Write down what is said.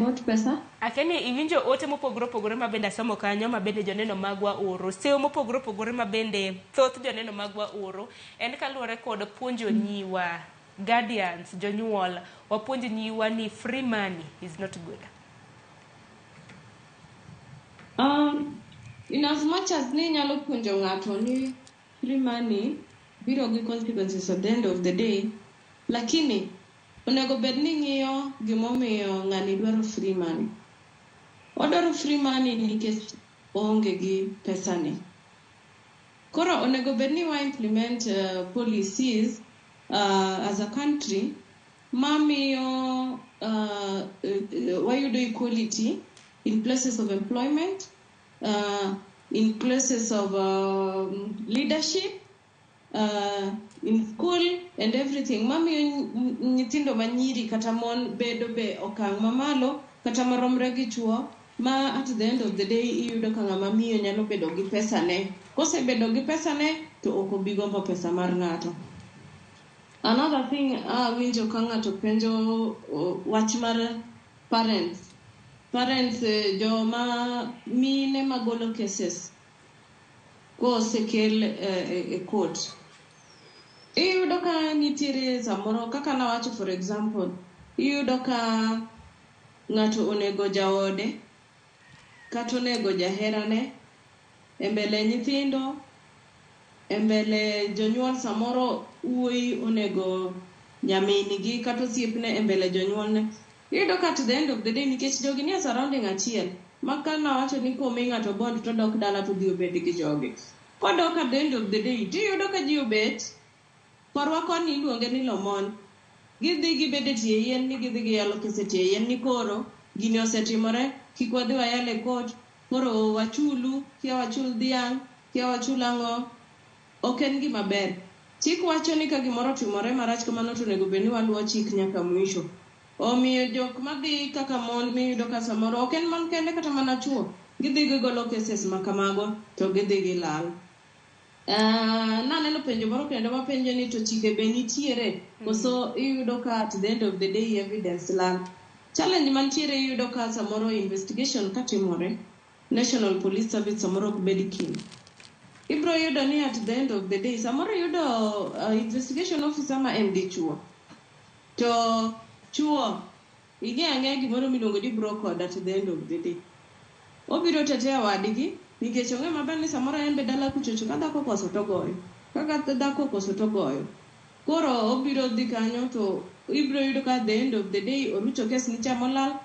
About pesa? Akia ni iwinjo ote mopogore opogore ma bende asomo kanyo ma bende joneno magwa oro. Sewo mopogore opogore ma bende thoth joneno magwa oro en kaluwore kod puonjo nyiwa, guardians, jonyuol, wapuonj nyiwa ni free money is not good. In as much as ni inyalo puonjo ng'ato ni free money biro gi consequences at the end of the day, lakini onego bed ni ng'iyo gimomiyo ng'ani dwaro free money. Odwaro free money nikech oonge gi pesani. Koro onego bed ni wa implement policies as a country mamiyo wayudo equality in places of employment, in places of leadership, in school and everything. Mamiyo nyithindo manyiri kata mon bedo be okang' mamalo kata maromre gi chuo ma at the end of the day iyudo ka ng'ama miyo nyalo bedo gi pesane. Kosebedo gi pesane to ok obi gombo pesa mar ng'ato. Another thing awinjo ka ng'ato penjo wach mar parents. Parents, joma mine magolo cases kosekel e court. Iyudo ka nitiere samoro kaka nawacho, for example, iyudo ka ng'ato onego jaode kata onego jaherane e mbele nyithindo, e mbele jonyuol. Samoro wuoyi onego nyamin gi kata osiepne e mbele jonyuolne. Iyudo ka at the end of the day, nikech jogi nie surrounding achiel, ma ka nawacho ni komi ng'ato bond to odok dala to odhi obed gi jogi. Kodok at the end of the day, tiyudo ka ji obet korwa koni iluonge ni lomon. Gidhi gibedo e tie yien ni gidhi giyalo kes e tie yien ni koro gini osetimore, kik wadhi wayal e court, koro wachulu, kia wachul dhiang', kia wachul ang'o. Ok en gima ber. Chik wacho ni ka gimoro otimore marach kamano to onego bed ni waluwo chik nyaka mwisho. Omiyo jok madhi kaka mon miyudo ka samoro ok en mon kende, kata mana chuo, gidhi gigolo cases ma kamago to gidhi gilal. Naneno penjo moro kendo mapenjo ni to chike be nitiere koso iyudo ka at the end of the day evidence lal. Challenge mantiere, iyudo ka samoro investigation katimore, National Police Service samoro ok bed keen. Ibro yudo ni at the end of the day samoro iyudo investigation officer ma en dichuo. To chuo ing'e ang'eya gimoro miluongo ni bro code. At the end of the day obiro tetea wadgi nikech ong'e maber ni samoro en be dala kuchocho ka dhako okoso togoyo, kaka dhako okoso togoyo. Koro obiro dhi kanyo to ibiro yudo ka at the end of the day orucho kes ni cha molal.